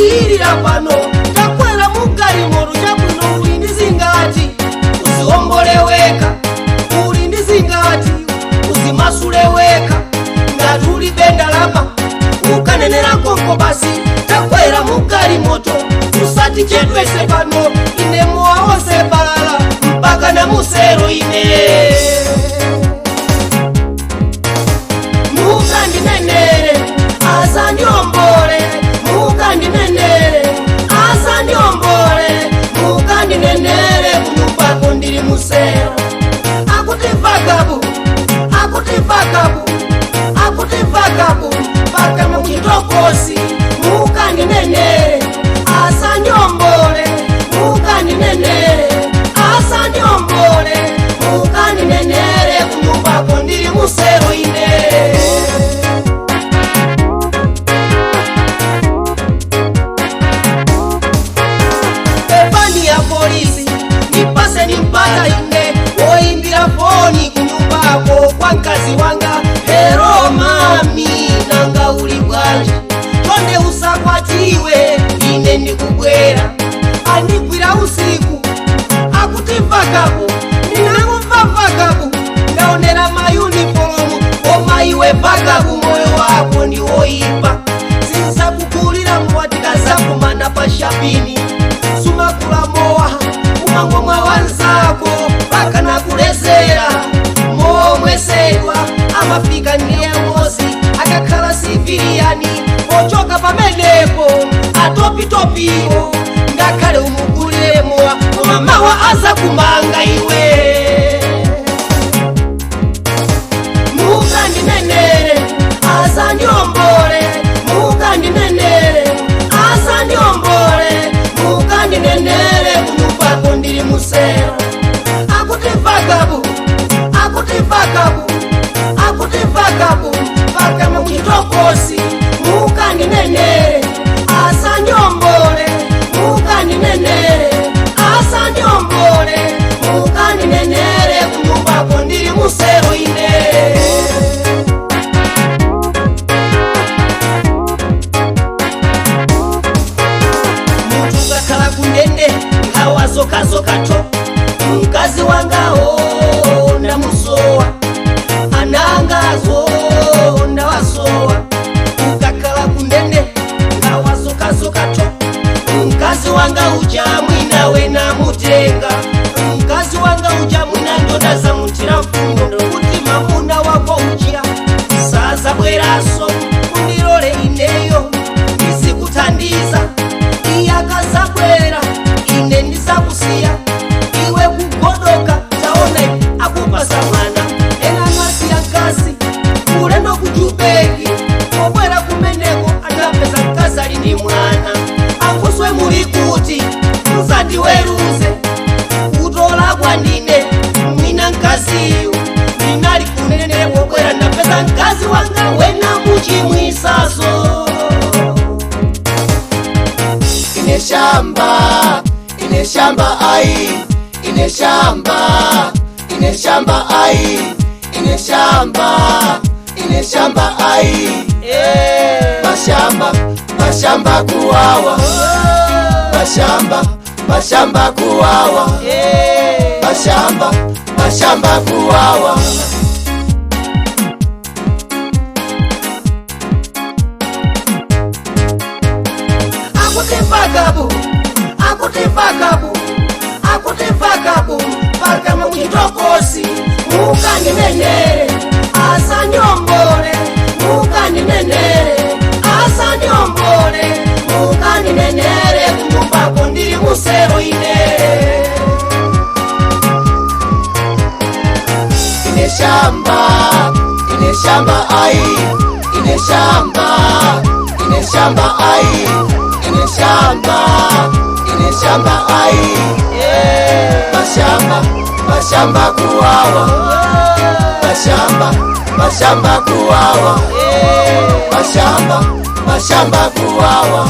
Dikirira pano, takwera mugalimoto. Chabwino, uli ndi zingati? Uziomboleweka. Uli ndi zingati? Uzimasuleweka. Ngati ulibe ndalama, ukanenera konko basi. Takwera mugalimoto, usati chedwese pano. Ine mowa wonse balala, mpaka na musero ine. Mukandinenere asandiombole, mukandinenere asandiombole, mukandinenere kunyumbako ndili musero. Akuti vakabu, akuti vakabu, akuti vakabu, mpaka muchitokosi. Mukandinenere asandiombole, mukandinenere asandiombole, mukandinenere kunyumbako ndili musero ine. Pepani ya polisi, nipase nimpata ine woimbira foni kunyumbako kwa mkazi wanga. Hello mami, nanga uli bwanji? Tonde usakwatiwe, ine ndikubwera. Andigwira usiku, akuti vakabu. Ndinangomva vakabu, ndaonera mayunifomu. Koma iwe vakabu, moyo wako ndi woipa. Sinzakukulira mwatikazapumana pa shapini. Sumakula mowa, umangomwa wanzako paka nakulezera. Momwesedwa amafika ndiyewosi akakhala siviliyani. Pochoka pamenepo atopitopiwo, ngakhale umugulire mowa, koma mawa azakumanga iwe. Mukandinenere asandiombole, mukandinenere asandiombole, mukandinenere kunyumbako ndili musero. Akuti vakabu, akuti vakabu, akuti vakabu, mpaka muchitokosi. Mukandinenere asandiombole, mukandinenere asandiombole, mukandinenere kunyumbako ndili musero ine. Munthu ukakhala kundende, nkhawa zokhazokato. Mkazi wangawo ndamusowa, ana angazo ndawasowa. Ukakhala kundende, nkhawa zokhazokato. Mkazi wanga uja mwina wenamutenga, mkazi wanga uja mwina ndodazamutira mfundo kuti mamuna wako uja sazabweraso. Undilole ineyo ndizikuthandiza. Iye akazabwera, ine ndizakusiya iwe kugodoka. Taona akupasa mwana. Ena anasiya mkazi ulendo kujubeki, pobwera kumeneko anapeza mkazi ali ndi mwana. Anguswe muli kuti muzandiweruze kutola kwandine. Mwina mkaziyu ndinali kunenere, pobwera ndapeza mkazi wanga wena muchimwisaso. Ine shamba, ine shamba ai, ine shamba, ine shamba ai, ine shamba, ine shamba ai. Mashamba, mashamba kuwawa, mashamba, mashamba kuwawa, mashamba, mashamba kuwawa. Akuti vakabu, akuti vakabu, akuti vakabu, mpaka muchitokosi. Mukandinenere asandiombole, mukandinenere asandiombole, mukandinenere kunyumbako ndili musero ine. Ine shamba, ine shamba ai, ine shamba, ine shamba ai, ine shamba, ine shamba ai. Mashamba, mashamba kuwawa, mashamba, mashamba kuwawa, mashamba, mashamba kuwawa.